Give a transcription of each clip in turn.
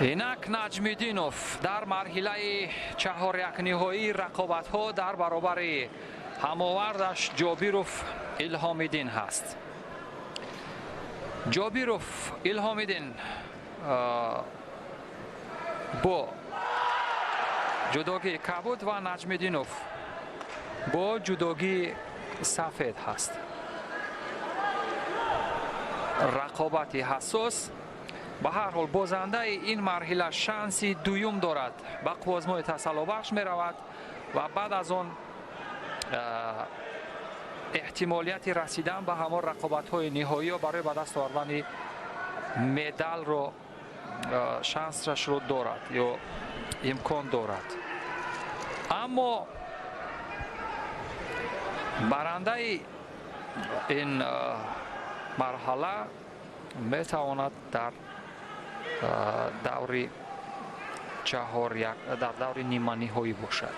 Инак Наҷмиддинов дар марҳилаи чаҳорякниҳоии рақобатҳо дар баробари ҳамовардаш Ҷобиров Илҳомиддин ҳаст. Ҷобиров Илҳомиддин бо ҷудогии кабуд ва Наҷмиддинов бо ҷудогии сафед ҳаст. Рақобати ҳассос. Ба ҳар ҳол бозандаи ин марҳила шанси дуюм дорад, ба қуввозмои тасаллобахш меравад ва баъд аз он эҳтимолияти расидан ба ҳамон рақобатҳои ниҳоиё барои ба даст овардани медалро шансашро дорад ё имкон дорад. Аммо барандаи ин марҳала метавонад дар даври чаҳор дар даври ниманиҳоӣ бошад.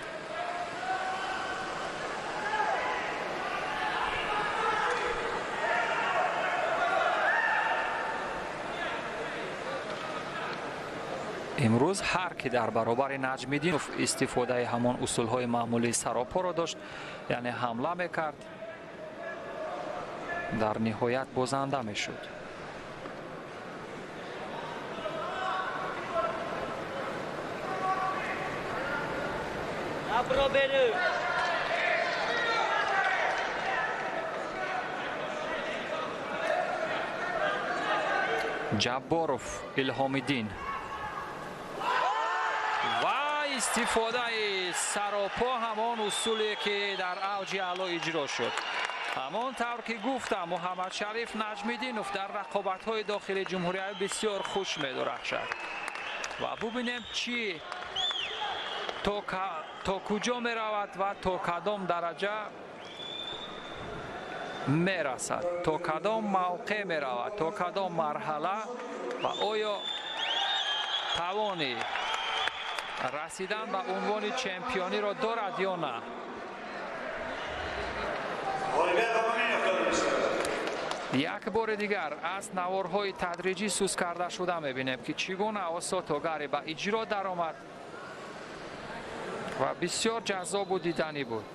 Имрӯз ҳар ки дар баробари Наҷмиддинов истифодаи ҳамон усулҳои маъмулии саропоро дошт, яъне ҳамла мекард, дар ниҳоят бозанда мешуд. Ҷабборов Илҳомиддин ва истифодаи саропо ҳамон усуле ки дар авҷи аъло иҷро шуд. Ҳамон тавр ки гуфтам, Муҳаммадшариф Наҷмиддинов дар рақобатҳои дохили ҷумҳуриявӣ бисёр хуш медурахшад ва бубинем чӣ то куҷо меравад ва то кадом дараҷа мерасад, то кадом мавқеъ меравад, то кадом марҳала ва оё тавони расидан ба унвони чемпиониро дорад ё на. Як бори дигар аз наворҳои тадриҷӣ сус карда шуда мебинем, ки чӣ гуна Осотогари ба иҷро даромад ва бисёр ҷаззобу диданӣ буд.